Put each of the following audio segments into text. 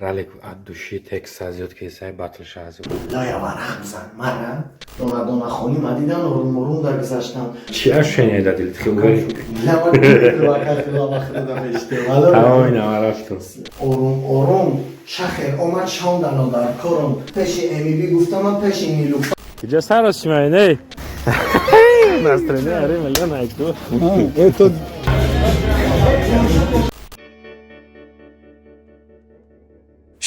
Ралик от души текст азёд кесай, батлша азёд. Лая варақ зан мара, дона дона хонӣ ма дидан, орум орум даргузаштам. Чи ощущение да дилит хилгари? Тамоми нама рафту. Орум орум шахер омад, шондано дар корум пеши эмиби гуфтам, ман пеши Нилуфар. Иҷа саросимай не? Настроение аре миллион айку. Это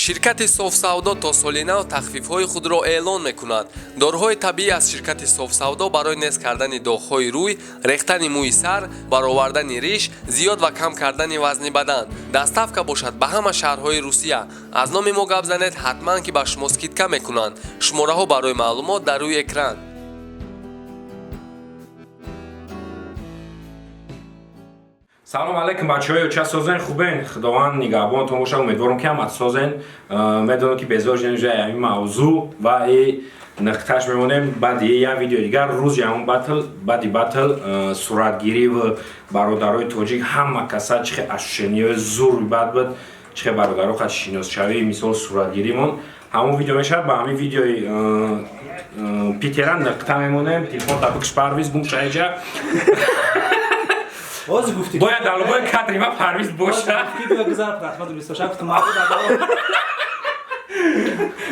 Ширкати Софсавдо то соли нав тахфифҳои худро эълон мекунад. Доруҳои табиӣ аз ширкати Софсавдо барои нест кардани доғҳои рӯй, рехтани мӯи сар, баровардани риш, зиёд ва кам кардани вазни бадан. Доставка бошад ба ҳама шаҳрҳои Русия. Аз номи мо гап занед, ҳатман ки ба шумо скидка мекунанд. Шумораҳо барои маълумот дар рӯи экран. Салом алейкум, бачаҳои оча, созен, хубен? Худованд нигаҳбонтон бошад. Умедворам, ки ҳамат созен. Медонам, ки безор шудем ҷои ҳамин мавзӯъ ва и нуқташ мемонем. Баъди як видео дигар, рӯзи ҳамон батл, баъди батл, суратгирӣ ва бародарои тоҷик ҳама каса чихе ощущениҳои зур бад буд, чихе бародаро қад шиносшавӣ, мисол суратгиримон ҳамон видео мешавад. Ба ҳамин видеои Питера нуқта мемонем. Телефон та бикш, Парвиз, гум шаиҷа. Боз гуфтӣ. Бояд дар лобои кадри ма Парвиз боша.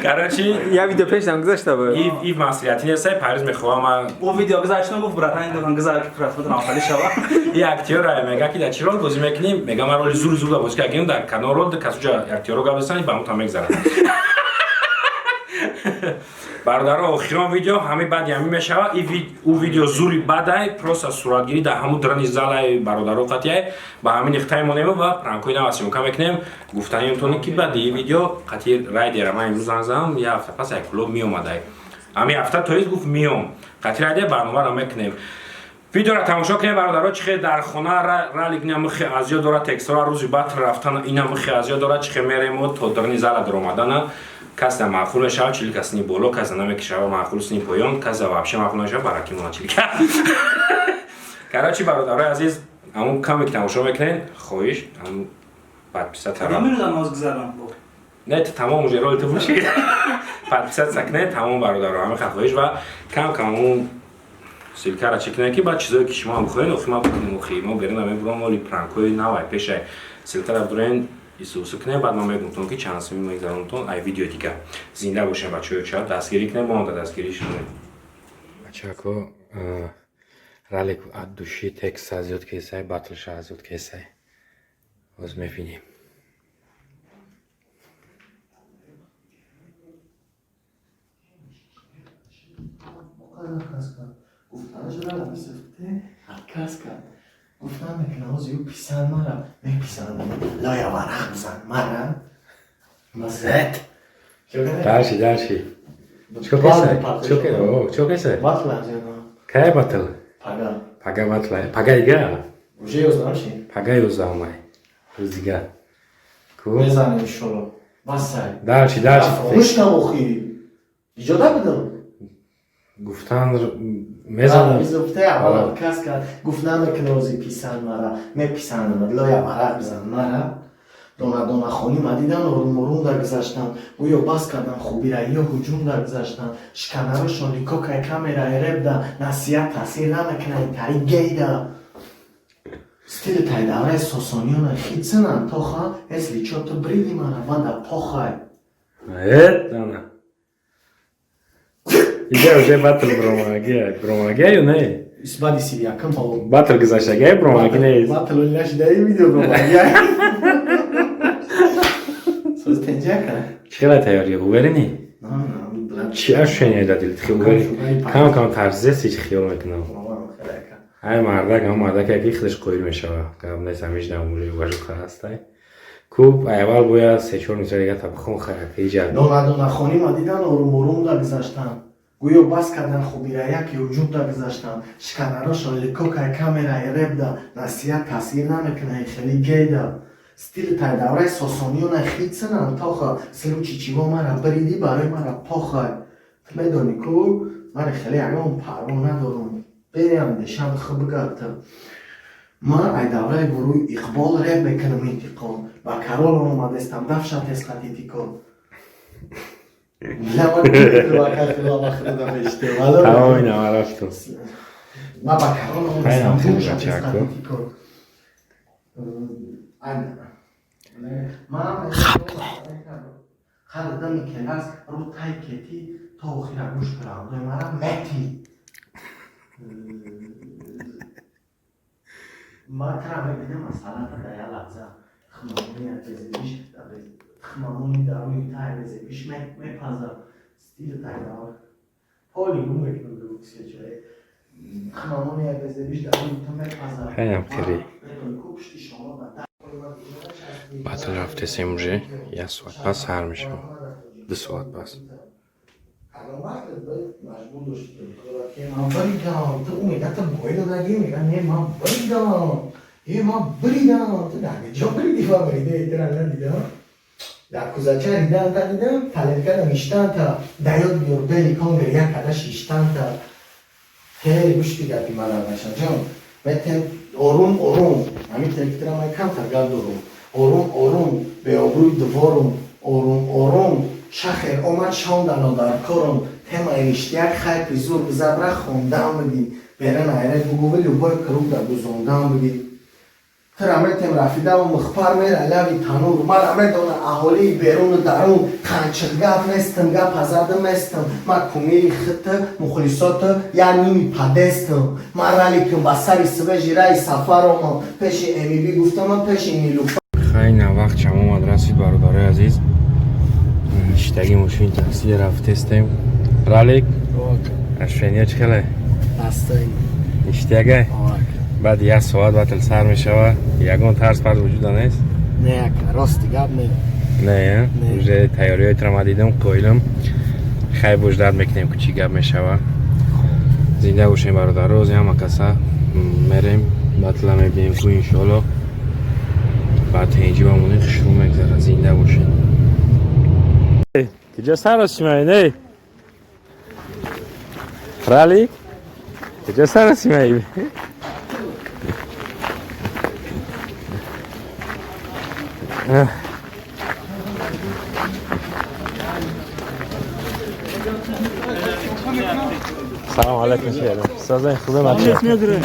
Короче, я видео пешам гузашта буд. И масъулияти нестай, Парвиз мехоҳам ма. О, видео гузаштам, гуфт: братан, дорам гузар, ки просмотр охали шава. И актёра мега, ки дар чӣ рол бозӣ мекунӣ? Мега, ман роли зур зурда бозӣ кардем, дар канал рол касуҷа актёро гап застани ба мута мегзарад. Бародаро, охирон видео ҳами баъди ҳамин мешавад. Ӯ видео зури бадай, просто суратгирӣ дар ҳамун драни залаи бародаро қатъияй. Ба ҳамин ниқтаи монем ва пранкҳои нав съёмка мекунем. Гуфтаниёнтоне, ки баъди ин видео қатъи райдера ман имрӯз занг задам, як ҳафта пас як клуб меомадай. Ҳамин ҳафта тоист гуфт, меом. Қатъи райдер барномаро мекунем. Видеоро тамошо кунем, бародаро, чӣ хел дар хона ралик инамихе азёд дорад, текстҳоро рӯзи батл рафтан инамихе азёд дорад, чӣ хел меремо то драни зала даромадана. Кас да маъқул мешавад, чилика сини боло, кас да намекишава маъқул сини поён, кас да вообще маъқул намешава, бараки мона чилика. Короче, бародарои азиз, ҳамун каме ки тамошо мекунед, хоҳиш, ҳамун подписаться. Намедонам, ноз гузарам. Не, тамом, уже роли ту боши. Подписаться кунед, тамом, бародаро, ҳамин хоҳиш ва кам кам ҳамун ссылкара чӣ кунед, ки баъд чизое ки шумо ҳам бихоҳед, охи ма бикунем, охи мо берун мебурам, оли пранкҳои навай пешай ссылкара бидорен, исусу кунем. Баъд ман мегумтон, ки чанд суми мегзаронтон ай видео дигар. Зинда бошем, бачаҳои ча, дастгирӣ кунем, мо онда дастгирӣ шунем. Бачако, ралик от души текст азёд кесай, батлша азёд кесай. Боз мебинем. Отказ кард, гуфтам мекунам ози ӯ писанд мара меписандам, лая варақ зан мара мазет. Дальше, дальше. Чо кесай? Чо ке? О, чо кесай? Батл азёна. Кай батл? Пага. Пага батл. Пага дига? Уже ёзнамши. Пага ёздаҳумай. Рӯз дига. Ку? Мезанем, иншолло. Басай. Дальше, дальше. Фаромӯш кам, охи. Иҷода будам. Гуфтан мезанам. Визуфте аввал отказ кард, гуфт намекунӣ ози писанд мара меписандам, лоя варақ бизан мара, дона дона хонӣ ма дидан, орум орум даргузаштам, гӯё бас кардан хубира ё ҳуҷум даргузаштан, шиканарошон ликокай камера эребда, насиҳат таъсир намекунад тари гейда, стили тай давраи сосониёна хитсинан тоха, если чо ту бриди мара бада похай. Э, дана. Иҷа уже батл бромагия, бромагия ё не? Баъди сириякам бо Батл гузаштагия, бромаги нест. Батл нашидаи, видео бромагия. Соз тенҷака. Чӣ хела тайёрӣ, уверенӣ? На, на. Чӣ ощущение да дилит хел уверен? Кам кам тарзеси, чӣ хиёл мекунам. Ай мардак, ҳам мардак яки худаш қоил мешава. Гап нест, ҳамиш дар уважуха ҳастай. Куб аввал бояд се-чор мисол дига та бихон, хаяк иҷа. Дона дона хонӣ ма дидан, орум орум даргузаштан, гӯё бас кардан хубира яки ҳуҷум даргузаштан, шиканарошон ликокай камера эребда, насиҳат таъсир намекунад хели гейда, стили тай давраи сосониёна хитсинан тоха, случи чиво мара бриди барои мара похай, ту медонӣ ку ман хеле ягон парво надорам, берам дешам хуб гарта. Ман ай давраи гурӯҳи Иқбол реп мекунам интиқом. Ба карол омадестам, дафша тез қати тикон. Тамом, ина рафтум. Ма ба карол омадестам, дафша тез қати тикон. Хаб кне. Хададами келас рӯ тай кети то охира гӯш кунам. Мара мети. Ман тара мебинам масалата дар як лаҳза хмамони безебиш хмамони дар рӯи тай безебиш мепазам стили тайдавар поли гум мекунам дуруксечае хмамони безебиш дар рӯи ту мепазам. Хаям хири. Батл рафтесем, уже як соат пас сар мешавад, 2 соат пас. Маҷбур дошти ман баридам, ту мега ту бой додагӣ, мега не, ман баридам, е ман баридам, ту дар ҷо бариди ва барида тира надидам, дар кузача ридан та дидам, талелкада миштан та даёд биёр бели кон гиря када шиштан та. Хеле гӯшти гапи мана бачаҷон метем орум орум ҳамин тректора ман камтар гап дорум, орум орум беобрӯи дворум, орум орум шахер омад шондано дар корум темаи ништяк хайпи зур забра хондан биди берен айрет бугуви любой круг да гузондан биди. Тира метем рафидаву мухпар мера лави танур мара медона аҳолии беруну дарун қанчиқ гап нестам, гап азадам местам, ма кумири хита мухлисота я ними падестам, ма раликам ба сари свежи раи сафар омам пеши эмиби гуфтамам пеши Нилуфар. Хайна вақт чам омад расид, бародарои азиз, ништаги мошини такси рафтестем. Ралик, ощущения чӣ хеле? Ништягай. Баъд як соат батл сар мешава, ягон тарс пар вуҷуда нест? Не, ака, рости гап не. Не, уже тайёриҳои туро ма дидам, қоилам. Хай, бождат мекунем, ку чӣ гап мешава. Зинда бошем, бародаро, ҳама каса мерем, батла мебинем ку, иншоалло. Баъд тенҷи бамони хушрӯ мегзара. Зинда бошем. Киҷа саросимай, не? Ралик? Киҷа саросимай? Салом алейкум, шеро. Созен хубе бача.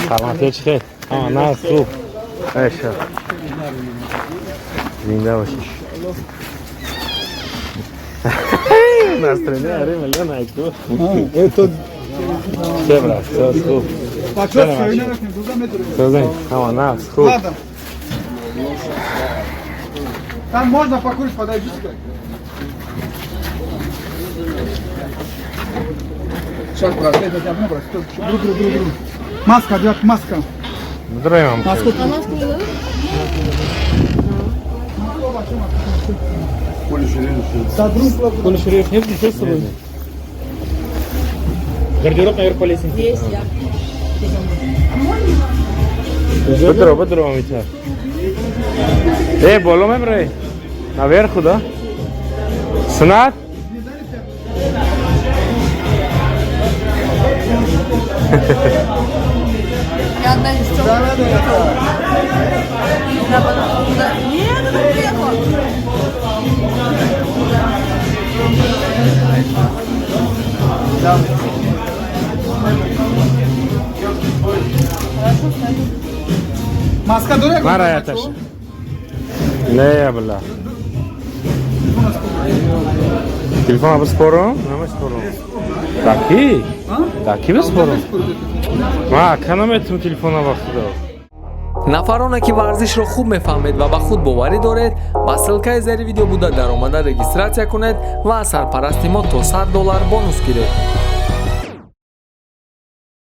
Саломатӣ чӣ хел? Ҳама нағз, хуб. Эша. Зинда бошӣ. Настроение аре миллион айку. Это Че брат, соз хуб. Созен, ҳама нағз, хуб. Ладно. Там можно покурить, подойди сюда. Сейчас, брат, это тебя брат. Друг, друг, друг, друг. Маска, брат, маска. Здравия. Маску. Да, друг, Коля Ширеев нет здесь с собой? Гардероб наверх по лестнице. Есть я. Бедро, бедро, мамича. Э, боло мебрей. Наверху, да? Снат? Я одна из темных. Да, потом- да. Нет, это приехала. Маска дорога. Мара яташ. Не, я бла. Телефон бспорум? Намеспорум. Таки? Таки бспорум? Ма ака наметум телефона ба худо. Нафароне ки варзишро хуб мефаҳмед ва ба худ боварӣ доред, ба ссылкаи зери видео буда даромада регистрация кунед ва аз сарпарасти мо то 100 доллар бонус гиред.